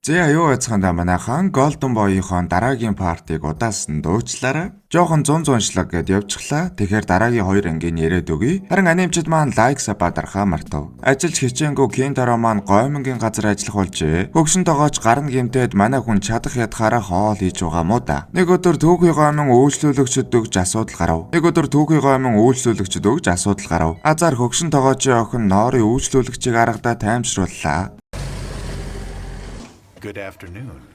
За, юу яцхандаа манайхан Golden Boy-ийн дараагийн part ыг удаасан дуучлаарай. Жохон зун зуншлаг гэд явчихлаа. Тэгэхээр дараагийн хоёр ангийн яриад өгье. Харин анимчид маань like, sub дарахаа мартав. Ажиллаж хичээнгүй Кентаро маань гоймонгийн газар ажиллах болжээ. Хөгшин тогооч гарна гимтээд манай хүн чадах ядахаараа хоол хийж байгаа мó да. Нэг өдөр түүхий гоймон үйлчлүүлэгчд өгч асуудал гарав. Нэг өдөр түүхий гоймон үйлчлүүлэгчд өгч асуудал гарав. Азар хөгшин тогоочийн охин Нори үйлчлүүлэгчийг аргадаа таймшрууллаа. Good afternoon.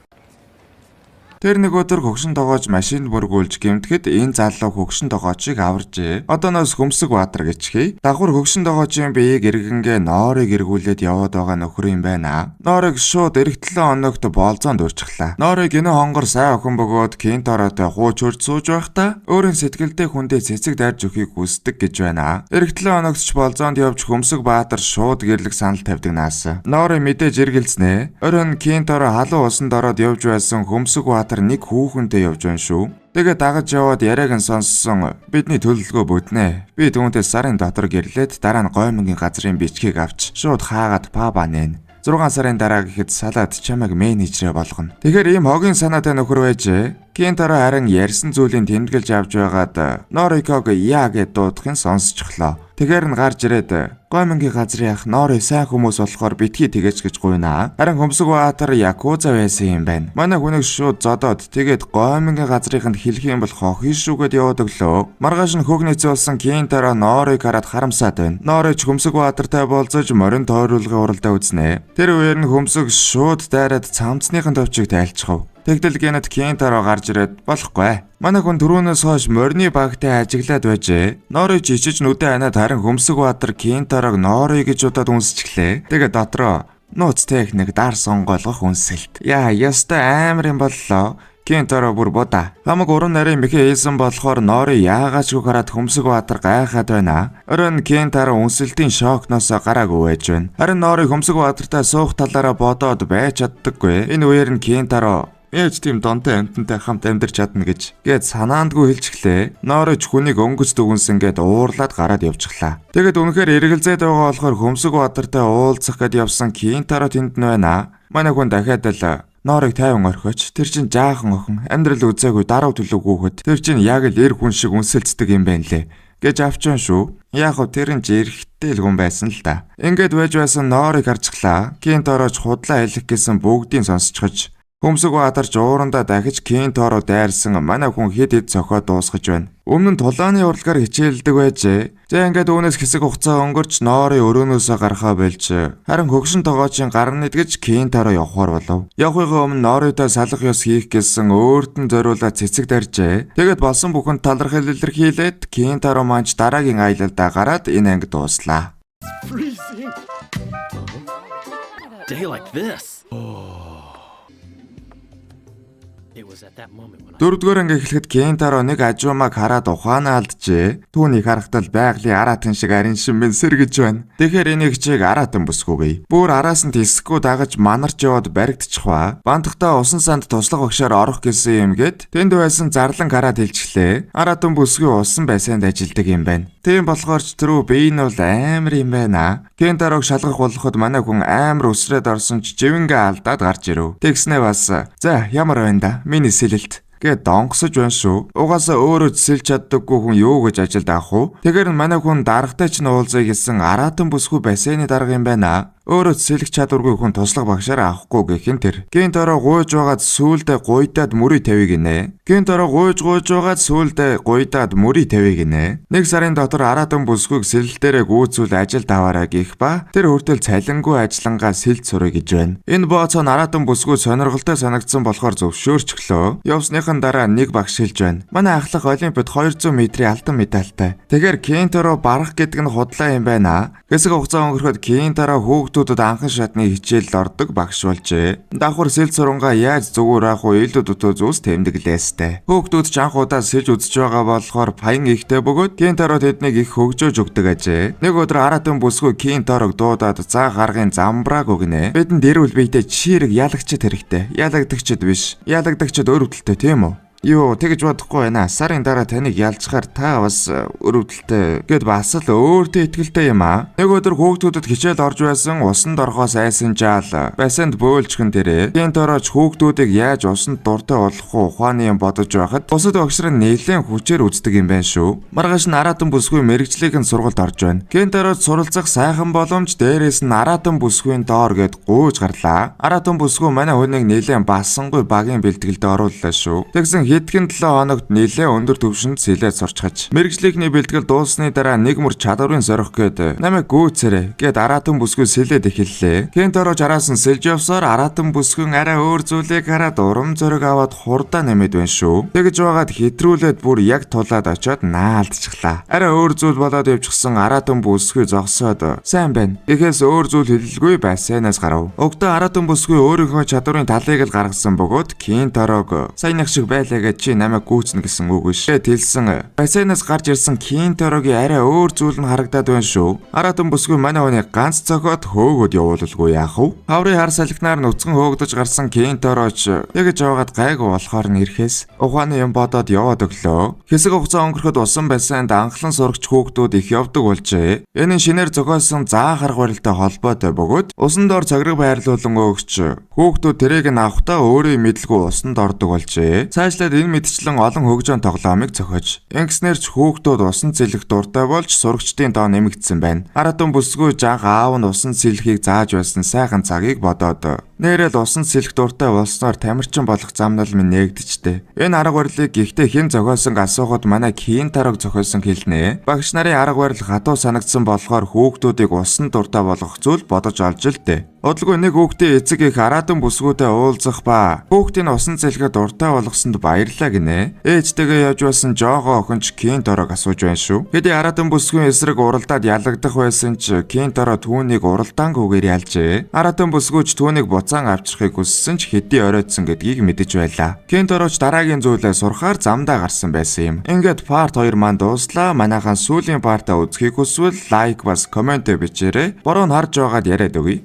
Тэр нэг өдөр хөгшин тогооч машинд мөргүүлж гэмтгэд энэ залуу хөгшин тогоочийг аваржээ. Одооноос Хөмсөг Баатар гэчихье. Давхар хөгшин тогоочийн биеийг эргэнгээ Норыг эргүүлээд яваад байгаа нөхөр юм байна. Норыг шууд эх 7 хоногт болзоонд урьчихлаа. Норыг энэ хонгор сайн охин бөгөөд Кенторотой хууч хурж сууж байхдаа өөрийн сэтгэлдээ хүндээ цэцэг дайрж өгөхийг хүсдэг гэж байна. Эх 7 хоногт ч болзоонд явж Хөмсөг Баатар шууд гэрлэх санал тавьдаг наас. Нори мэдээж эргэлзнэ. Оройн Кентаро халуун усанд ороод явж байсан Хөмсөг Баатар нэг хүүхэнтэй явж байна шүү. Тэгээ дагаж яваад яриаг нь сонссон, бидний төлөвлөгөө бүтнэ. Би түүнтэй сарын дотор гэрлээд дараа нь гоймонгийн газрын бичгийг авч шууд хаагаад паба нэн. 6 сарын дараа гэхэд салаад чамайг менежерээ болгоно. Тэгэхээр ийм хогийн санаатай нөхөр байжээ. Кентаро харин ярьсан зүйлийг тэмдэглэж авч байгаад Нориког яа гэд дуудахын сонсчихлоо. Тэгэхээр нь гарч ирээд гоймонгийн газрын ах Нори сайн хүмүүс болохоор битгий тэгэж гэж гуйнаа. Харин Хөмсөг Баатар якуза байсан юм байна. Манай хүнийг шууд зодоод тэгээд гоймонгийн газрынханд хэлэх юм бол хохин шүүгээд яваад өглөө. Маргааш нь хөг нийцүүлсэн Кентаро Норыг хараад харамсаад байна. Нори ч Хөмсөг Баатартай болзож морин тойруулгын уралдаа үзнэ. Тэр үеэр нь Хөмсөг шууд дайраад цамцныхын товчийг тайлчихав. Тэгтэл гэнэт Кентаро гарч ирээд болохгүй. Манай хүн түрүүнээс хойш морины багтай ажиглаад байжээ. Норич ичиж нүдэ анаад харин Хөмсөг Баатар Кентарог Нори гэж удаад үнсчихлээ. Тэгээ дотроо нууц техник дар сонгоолгох үнсэлт. Яа, ястай амар юм боллоо. Кентаро бүр будаа. Хамаг уран нарийн мэхээ хийсэн болохоор Нори яагаачгүй хараад Хөмсөг Баатар гайхаад байна. Оройн Кентаро үнсэлтийн шокноос гараагүй байж байна. Харин Нори Хөмсөг Баатартай суух талаараа бодоод байж чаддаггүй. Энэ үеэр нь Кентаро "Яаж тийм донтой амьтантай хамт амьдарч чадна" гэж гээд санаандгүй хэлчихлээ. Норож хүнийг өнгөц дүгнсэн гээд уурлаад гараад явчихлаа. Тэгээд үнэхээр эргэлзээд байгаа болохоор Хөмсөг Баатартай уулзах гээд явсан Кентаро тэнд нь байна. Манай хүн дахиад л "Норыг тайван орхиоч. Тэр чинь жаахан охин. Амьдрал үзээгүй даруй төлөв хүүхэд. Тэр чинь яг л эр хүн шиг үнсэлцдэг юм байна лээ" гэж авчсан шүү. Яг хөө тэр нь жирхтэй л хүн байсан л да. Ингээд байж байсан Норыг харчихлаа. Кентарооч худлаа хэлэх гэсэн бүгдийг сонсчихож Хөмсөг Баатарч уурандаа дахиж Кентаро дайрсан, манай хүн хэд хэд цохоо дуусгаж байна. Өмнө нь тулааны урлагаар хичээлдэг байжээ. За, ингээд үүнээс хэсэг хугацаа өнгөрч Нори өрөөнөөсөө гарахаа болж харин хөгшин тогоочийн гар нэгдэж Кентаро явахаар болов. Явахын өмнө Норитой салах ёс хийх гэсэн өөрт нь зориулаад цэцэг даржээ. Тэгээд болсон бүхэнд талархал илэрхийлээд Кентаро маань ч дараагийн аялалдаа гараад энэ анги дууслаа. Freezing. Day like this. It was at that moment when I Дөрөвдүгээр анги эхлэхэд Кентаро нэг ажуумаг хараад ухаанаа алджээ. Түүнийг харахад л байгалийн араатан шиг арин шимэн сэргэж байна. Тэгэхээр энийг чиг араатан бүсгүйгээ. Бүр араас нь тэсэхгүй дагаж манарч яваад баригдчихваа. Бандахтаа усан санд туслах багшаар орох гэсэн юм гээд тэнд байсан зарлан хараад хэлчихлээ. Араатан бүсгүй усан байсанд ажилдаг юм байна. Тийм болохоор ч түрүү бие нь бол амар юм байна. Кентарог шалгах болоход манай хүн амар өсрээд орсон ч живэнгээ алдаад гарч ирэв. Тэгснээ бас "За, ямар байна да? Миний сэлэлт" гээд донгосож байна шүү. Угаасаа өөрөө сэлж чаддаггүй хүн юу гэж ажилд авах вэ? Тэгэхээр манай хүн даргатай ч уулзъя гэсэн араатан бүсгүй бассейны дарга юм байна. Өөрөө сэлэх чадваргүй хүн туслах багшаар авахгүй гэх нь тэр. Кентаро гуйж байгаад сүүлдээ гуйдаад мөрий тавья гинэ. Кентаро гуйж гуйж байгаад сүүлдээ гуйдаад мөрий тавья гинэ. Нэг сарын дотор араатан бүсгүйг сэлэлтээрээ гүйцүүл ажилд аваарай гэх ба тэр хүртэл цалингүй ажиллангаа сэлж сурах гэж байна. Энэ бооцоо нь араатан бүсгүй сонирхолтой санагдсан болохоор зөвшөөрчихлөө. Явсныхан дараа нэг багш хэлж байна. Манай ахлах Олимпиад 200 метрийн алтан медальтай. Тэгэхээр Кентаро барах гэдэг нь худлаа юм байна. Хэсэг хугацаа өнгөрөхөд Кентаро хүүхдүүдэд анхан шатны хичээлд ордог багш болжээ. Давхар сэлж сурангаа яаж зүгээр авах вэ илүү дутуу зүйлс тэмдэглээстэй. Хүүхдүүд ч анх удаа сэлж үзэж байгаа болохоор паян ихтэй бөгөөд Кентаро тэднийг их хөгжөөж өгдөг ажээ. Нэг өдөр араатан бүсгүй Кентарог дуудаад заа гаргын замбрааг өгнө. Бидэнд эрүүл биетэй чийрэг ялагчид хэрэгтэй. Ялагдагчид биш. Ялагдагчид өрөвдөлттэй, тийм үү? Юу, тэгж бодохгүй байна. Сарын дараа таныг ялцахаар та бас өрөвдөлтэй гэд бас л өөртөө итгэлтэй юм аа. Нэг өдөр хүүхдүүдэд хичээл орж байсан усанд орохоос айсан жаал. Бассейнд бөөлжхөн дээрээ Кентарооч хүүхдүүдийг яаж усанд дуртай болох уу ухааны юм бодож байхад бусад багш нар нэлээд хүчээр үздэг юм байна шүү. Маргааш нь Аратан бүсгүй мэргэжлийнх нь сургуульд орж байна. Кентарооч суралцах сайхан боломж, дээрээс нь Аратан бүсгүйн доор гэд гуйж гарлаа. Аратан бүсгүй манай хүнийг нэлээд бассангүй багийн бэлтгэлд орууллаа шүү. Тэгсэн хэдхэн 7 хоногт нэлээд өндөр түвшинд сэлээд сурчхаж. Мэргэжлийнхний бэлтгэл дууссаны дараа нэг мөр чадварын сорих гээд намайг гүйцээрэй гэд Аратан бүсгүй сэлээд эхэллээ. Кентарооч араас нь сэлж явсаар Аратан бүсгүйн арай өөр зүйлийг хараад урам зориг аваад хурдаа нэмээд байна шүү. Тэгж байгаад хэтрүүлээд бүр яг тулаад очиод наалдчихлаа. Арай өөр зүйл болоод явчихсан Аратан бүсгүй зогсоод сайн байна гэхээс өөр зүйл хэлэлгүй бассейнаас гарав. Угтаа Аратан бүсгүй өөрийнхөө чадварын талыг л гаргасан бөгөөд Кентарог саяных шиг байлаа гэж чи намайг гүйцнэ гэсэн үг биш гэд хэлсэн. Бассейнаас гарч ирсэн Кентарогийн арай өөр зүйл нь харагдаад байна шүү. Аратан бүсгүй манай хүнийг ганц цохиод хөөгөөд явуулалгүй яах вэ? Хаврын хар салхинаар нүцгэн хөөгдөж гарсан Кентарооч тэгж яваад гайгүй болохоор нь ирэхээс ухааны юм бодоод яваад өглөө. Хэсэг хугацаа өнгөрөхөд усан бассейнд анхлан сурагч хүүхдүүд их явдаг болжээ. Энэ нь шинээр зохиосон заах арга барилтай холбоотой бөгөөд усан доор цаграг байрлуулан өгч хүүхдүүд тэрийг нь авахдаа өөрийн мэдлгүй усанд ордог болжээ. Цаашлаад энэ мэтчлэн олон хөгжөөн тоглоомыг зохиож ингэснээр ч хүүхдүүд усан сэлэх дуртай болж сурагчдын тоо нэмэгдсэн байна. Аратан бүсгүй жанх аав нь усан сэлэхийг зааж байсан сайхан цагийг бодоод нээрээ л усан сэлэх дуртай болсноор тамирчин болох замнал минь нээгдэжтэй. Энэ арга барилыг гэхдээ хэн зохиосон асуухад манай Кентарог зохиосон хэлнэ. Багш нарын арга барил хатуу санагдсан болохоор хүүхдүүдийг усан дуртай болгох зүйл бодож олж л дээ. Удалгүй нэг хүүхдийн эцэг их Аратан бүсгүйтэй уулзах ба хүүхдийн усан сэлэхэд дуртай болгосонд баярлаа гинэ. Ээжтэйгээ явж байсан жоогоо охин ч Кентарог асууж байна шүү. Хэдий Аратан бүсгүйн эсрэг уралдаад ялагдах байсан ч Кентаро түүнийг уралдаангүйгээр ялжээ. Аратан бүсгүй ч түүнийг буцаан авчрахыг хүссэн ч хэдий оройтсон гэдгийг мэдэж байлаа. Кентарооч дараагийн зүйлээ сурахаар замдаа гарсан байсан юм. Ингээд part 2 маань дууслаа. Манайхан сүүлийн part аа үзэхийг хүсвэл like бас comment бичээрэй. Бороо нь харж байгаад яриад өгье.